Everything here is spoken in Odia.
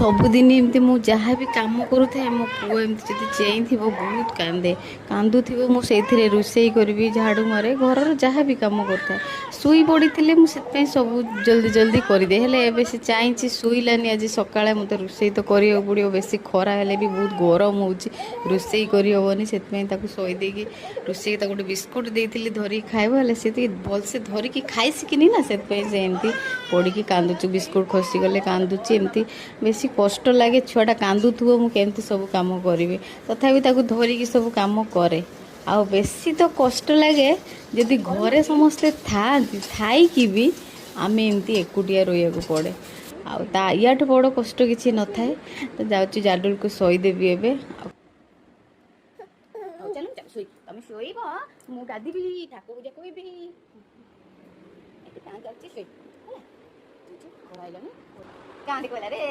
ସବୁଦିନ ଏମିତି ମୁଁ ଯାହା ବି କାମ କରୁଥାଏ, ମୋ ପୁଅ ଏମିତି ଯଦି ଚେଇଁଥିବ ବହୁତ କାନ୍ଦେ। କାନ୍ଦୁଥିବ, ମୁଁ ସେଇଥିରେ ରୋଷେଇ କରିବି, ଝାଡ଼ୁ ମାରେ, ଘରର ଯାହା ବି କାମ କରୁଥାଏ। ଶୋଇ ପଡ଼ିଥିଲେ ମୁଁ ସେଥିପାଇଁ ସବୁ ଜଲ୍ଦି ଜଲ୍ଦି କରିଦିଏ। ହେଲେ ଏବେ ସେ ଚାହିଁଛି, ଶୋଇଲାନି ଆଜି ସକାଳେ। ମୋତେ ରୋଷେଇ ତ କରିବାକୁ ପଡ଼ିବ। ବେଶୀ ଖରା ହେଲେ ବି ବହୁତ ଗରମ ହେଉଛି, ରୋଷେଇ କରିହେବନି। ସେଥିପାଇଁ ତାକୁ ଶୋଇ ଦେଇକି ରୋଷେଇ, ତାକୁ ଗୋଟେ ବିସ୍କୁଟ୍ ଦେଇଥିଲି ଧରିକି ଖାଇବ। ହେଲେ ସେ ଟିକେ ଭଲସେ ଧରିକି ଖାଇ ଶିଖିନି ନା, ସେଥିପାଇଁ ସେ ଏମିତି ପଡ଼ିକି କାନ୍ଦୁଛି। ବିସ୍କୁଟ୍ ଖସିଗଲେ କାନ୍ଦୁଛି। ଏମିତି ବେଶୀ କଷ୍ଟ ଲାଗେ, ଛୁଆଟା କାନ୍ଦୁଥିବ, ମୁଁ କେମିତି ସବୁ କାମ କରିବି? ତଥାପି ତାକୁ ଧରିକି ସବୁ କାମ କରେ। ଆଉ ବେଶୀ ତ କଷ୍ଟ ଲାଗେ ଯଦି ଘରେ ସମସ୍ତେ ଥାଆନ୍ତି, ଥାଇକି ବି ଆମେ ଏମିତି ଏକୁଟିଆ ରହିବାକୁ ପଡ଼େ। ଆଉ ତା ୟାଠୁ ବଡ଼ କଷ୍ଟ କିଛି ନଥାଏ। ତ ଯାଉଛି ଜାଡୁଲକୁ ଶୋଇଦେବି ଏବେ ଆଉ। ହଉ, ଚାଲ ଚାଲ, ଶୋଇ। ତମେ ଶୋଇବ, ମୁଁ ଗାଧିବି, ଠାକୁର ପୂଜା କରିବି। ଏତେ କାଁ ଚାଲିଛି। ଶୋଇ ହେଲା, ଖରା ହେଲାନି। କାନ୍ଦି କହିଲା ରେ।